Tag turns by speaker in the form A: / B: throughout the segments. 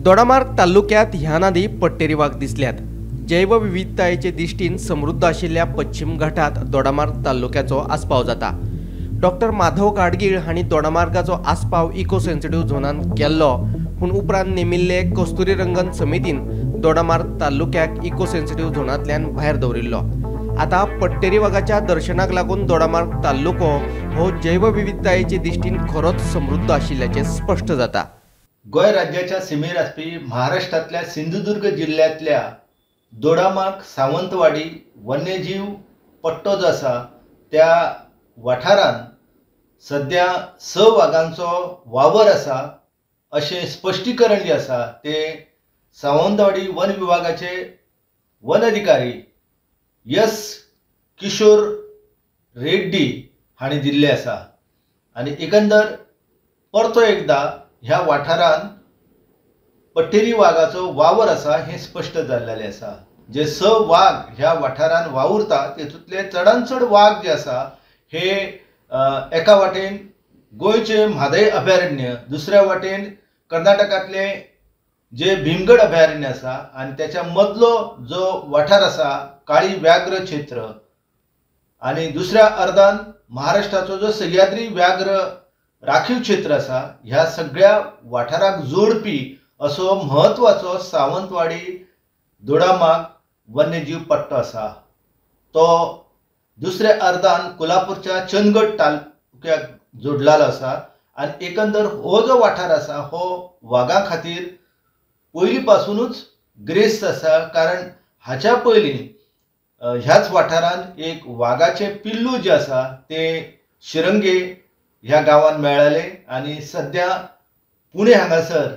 A: दोडामार्ग तालुक्यात ह्यान आदी पट्टेरी वाग दिसल्यात. जैवविविधतायेचे दृश्टीन समृद्ध आशिल्ल्या पश्चिम घाटात दोडामार्ग तालुक्याचो आस्पाव जाता. डॉक्टर माधव गाडगीळ हांणी दोडामार्गाचो आस्पाव इको सेन्सिटिव्ह झोनान केल्लो, पूण उपरांत नेमिल्ले कस्तुरी रंगन समितीन दोडामार्ग तालुक्याक इको सेन्सिटिव्ह झोनांतल्यान भायर दवरिल्लो. आतां पट्टेरी वागाच्या दर्शनाक लागून दोडामार्ग तालुको हो जैवविविधतायेचे दृश्टीन खरोच समृद्ध आशिल्ल्याचें स्पश्ट जाता.
B: गोंय राज्याच्या सीमेर आसपी महाराष्ट्रांतल्या सिंधुदुर्ग जिल्ल्यांतल्या दोडामार्ग सावंतवाडी वन्यजीव पट्टो जो आसा त्या वाठारांत सद्या 6 वागांचो वावर आसा अशें स्पश्टीकरण जें आसा तें सावंतवाडी वन विभागाचे वन अधिकारी एस किशोर रेड्डी हांणी दिल्लें आसा. आनी एकंदर परतो एकदा ह्या वाठारांत पट्टेरी वागाचो वावर आसा हें स्पश्ट जाल्लें आसा. जे 6 वाग ह्या वाठारांत वावुरता तेतूंतले चडान चड वाग जे आसा हे एका वाटेन गोंयचे म्हादय अभयारण्य, दुसऱ्या वाटेन कर्नाटकांतले जे भीमगड अभयारण्य आसा आनी त्याच्या मदलो जो वाठार आसा काळी व्याघ्र क्षेत्र आनी दुसऱ्या अर्दान महाराष्ट्राचो जो सह्याद्री व्याघ्र राखीव क्षेत्र आसा, ह्या सगळ्या वाठाराक जोडपी असो म्हत्वाचो सावंतवाडी दोडामार्ग वन्यजीव पट्टो आसा. तो दुसऱ्या अर्दान कोल्हापूरच्या चंदगड तालुक्याक जोडलेलो आसा आनी एकंदर हो जो वाठार आसा हो वागां खातीर पयलीं पासुनूच ग्रेस्त आसा, कारण हाच्या पयलीं ह्याच वाठारांत एक वागाचें पिल्लू जें आसा तें शिरंगे ह्या गांवांत मेळ्ळें आनी सद्या पुणे हांगासर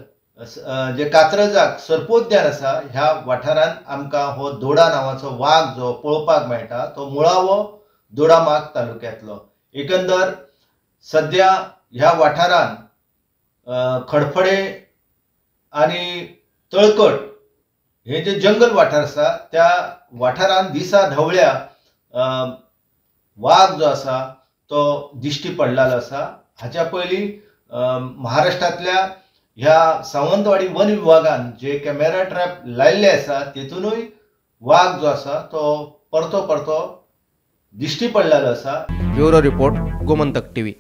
B: जे कात्रजाक सर्पोद्यान आसा ह्या वाठारांत आमकां हो दोडा नांवाचो वाग जो पळोवपाक मेळटा तो मुळावो दोडामार्ग तालुक्यांतलो. एकंदर सद्या ह्या वाठारांत खडफडे आनी तळकट हे जे जंगल वाठार आसा त्या वाठारांत दिसा ढवळ्या वाग जो आसा तो दिश्टी पडलेलो आसा. हाच्या पयलीं महाराष्ट्रांतल्या ह्या सावंतवाडी वन विभागान जे कॅमेरा ट्रॅप लायिल्ले आसा तेतूनय वाग जो आसा तो परतो परतो दिश्टी पडलेलो आसा.
A: Bureau report, Gomantak TV.